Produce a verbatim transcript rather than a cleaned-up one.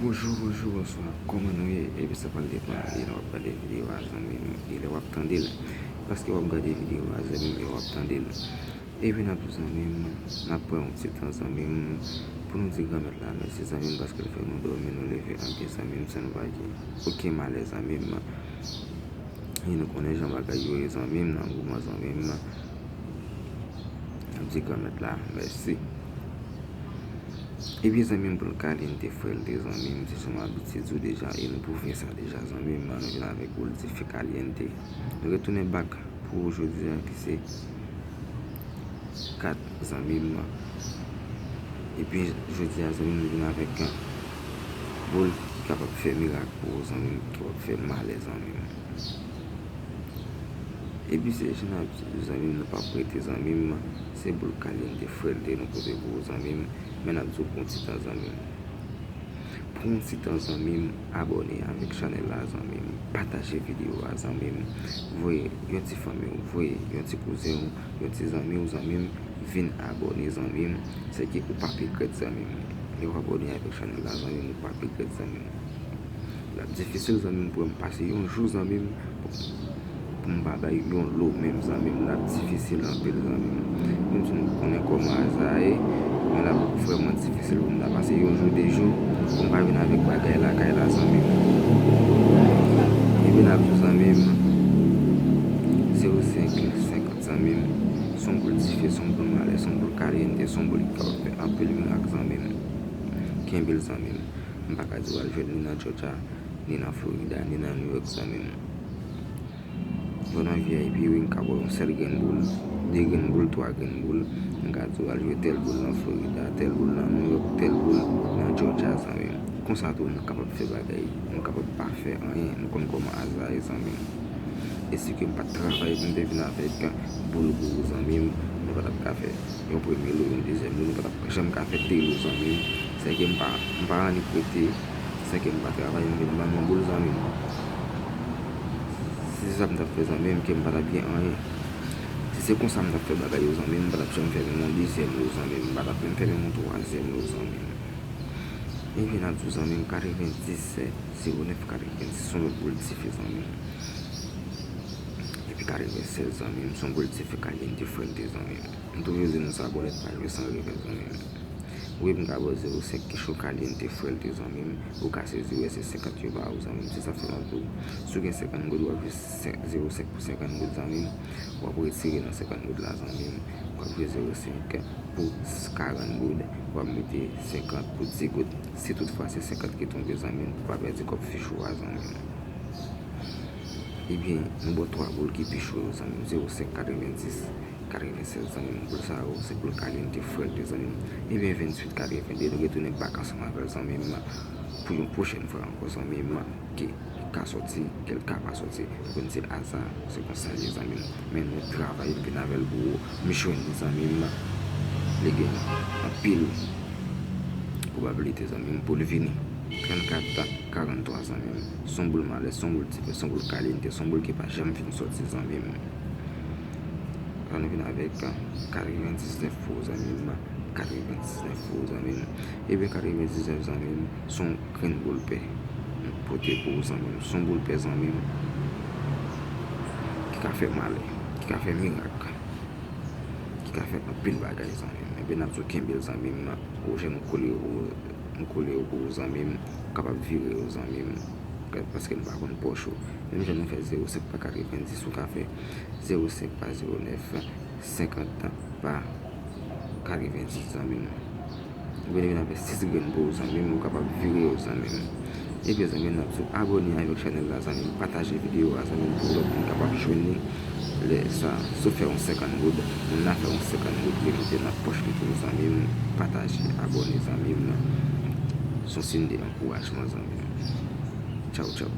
Bonjou, bonjou, bonswa, kòman nou ye? Epi sa pral depann de lè w ap gade videyo a, zanmi m, e lè w ap tande l. Paske w ap gade videyo a, zanmi m, e w ap tande l. Epi n ap di, zanmi m, n ap pran yon ti tan, zanmi m, pou nou di Granmèt la mèsi, zanmi m, paske l fè nou dòmi, nou leve anpil, zanmi m, san nou pa gen okenn malè, zanmi m. E nou konnen jan bagay yo ye, zanmi m, nan moman, zanmi m, n ap di Granmèt la mèsi. Ebyen, zanmi m, pou l kaliente frè l te, zanmi m, se jan m abitye di w deja, e nou pwouve sa deja, zanmi m, nou vin avèk boul dife kaliente. Nou retounen back pou jodi a, ki se kat, zanmi m. Epi, jodi a, zanmi m, nou vin avèk boul ki kapab fè mirak pou ou, zanmi m, ki kapab fè malè, zanmi m. Epi se jan n ap di, zanmi m, nou p ap rete, zanmi m. Se boul kaliente frè l te nou pote pou ou, zanmi m. Men n ap di w pran ti tan, zanmi m. Pran ti tan, zanmi m, abòne avèk chanèl la, zanmi m. Pataje videyo a, zanmi m. Voye yon ti fanmi w, voye yon ti kouzen w, yon ti zanmi w, zanmi m. Vin abòne, zanmi m. Sèke ou p ap regrèt, zanmi m. Lè w abòne avèk chanèl la, zanmi m, ou p ap regrèt, zanmi m. L ap difisil, zanmi m, pou m pase yon jou, zanmi m, pou m pa bay yon lo menm, zanmi m. L ap difisil anpil, zanmi m. Menm si nou konnen kòman aza ye, men l ap vrèman difisil pou m ta pase yon jou, de jou, pou m pa vin avèk bagay lakay la, zanmi m. Epi n ap di, zanmi m, zewo senk senkant, zanmi m, se yon boul dife, se yon boul malè, se yon boul kaliente, se yon boul ki kapab fè anpil mirak, zanmi m. Kenbe l, zanmi m. M pa ka di w al jwenn li nan Georgia, ni nan Florida, ni nan New York, zanmi m. Jwenn nan V I P, wi, m ka ba w yon sèl grenn boul, de grenn boul, twa grenn boul. M ka di w al jwe tèl boul nan Florida, tèl boul nan New York, tèl boul nan Georgia, zanmi m. Konsa tou, nou kapab fè bagay, nou kapab pa fè anyen. Nou konn kòman aza ye, zanmi m. E si ke m pa t travay pou m te vin avèk boul pou ou, zanmi m, nou pa t ap ka fè yon premye lo, yon dezyèm lo, nou pa t ap janm ka fè de lo, zanmi m. Sèke m pa, m pa annik rete, sèke m pa travay, m vin ban nou boul, zanmi m. Si se sa m t ap fè, zanmi m, ke m pa t ap gen anyen. Si se konsa m t ap fè bagay yo, zanmi m, m pa t ap janm fè menm yon dezyèm lo, zanmi m, m pa t ap menm fè menm yon twazyèm lo, zanmi m. Epi n ap di w, zanmi m, katrevendis, zewo nèf katrevendis, se yon lòt boul dife, zanmi m. Epi katrevensèz, zanmi m, se yon boul dife kaliente frè l te, zanmi m. M toujou di nou sa, bòlèt pa jwe san revè, zanmi m. Wi, m ka ba w zewo senk ki cho kaliente frè l te, zanmi m. Ou ka sezi wè se senkant yo ba ou, zanmi m. Se sa fè m ap di w, si w gen senkant goud, w ap jwe senk, zewo senk pou senkant goud, zanmi m. W ap retire nan senkant goud la, zanmi m. W ap jwe zewo senk pou karant goud. W ap mete senkant pou dis goud. Si toutfwa se senkant ki tonbe, zanmi m, pou pa pèdi kòb fich ou a, zanmi m. Ebyen, nou ba w twa boul ki pi cho yo, zanmi m. Zewo senk, katrevendis, katrevensèz, zanmi m. Boul sa yo, se boul kaliente frè l te, zanmi m. Ebyen, venntuit, katrevende, nou retounen back ansanm avè l, zanmi m, pou yon pwochèn fwa ankò, zanmi m, ke l ka sòti, ke l ka pa sòti. Ou konn se aza, se konsa l ye, zanmi m. Men nou travay, nou vin avè l pou ou. M jwenn li, zanmi m. Li gen anpil pwobablite, zanmi m, pou l vini. Trannkat, karanntwa, zanmi m. Se yon boul malè, se yon boul dife, se yon boul kaliente, se yon boul ki pa janm fin sòti, zanmi m. La nou vin avèk katrevendiznèf pou ou, zanmi m. Katrevendiznèf pou ou, zanmi m. Ebyen, katrevendiznèf, zanmi m, se yon grenn boul pè m pote pou ou, zanmi m. Se yon boul pè, zanmi m, ki ka fè malè, ki ka fè mirak, ki ka fè anpil bagay, zanmi m. Ebyen, n ap di w kenbe l, zanmi m. Ou jwenn, m kole yo pou ou, m kole yo pou ou, zanmi m. Ou kapab vire yo, zanmi m, paske m pa konn pòch ou. Menm jan nou fè zewo senk pa katrevendis, ou ka fè zewo senk pa zewo nèf, senkant pa katrevendis, zanmi m. Ou vin avèk sis grenn pou ou, zanmi m, ou kapab vire yo, zanmi m. Ebyen, zanmi m, n ap di w abòne avèk chanèl la, zanmi m, pataje videyo a, zanmi m, pou lòt moun kapab jwenn li. Lè sa, si w fè yon senkant goud, moun nan fè yon senkant goud, li mete nan pòch li tou, zanmi m, pataje, abòne, zanmi m. Se yon siy de ankourajman, zanmi m. Tchaw, tchaw.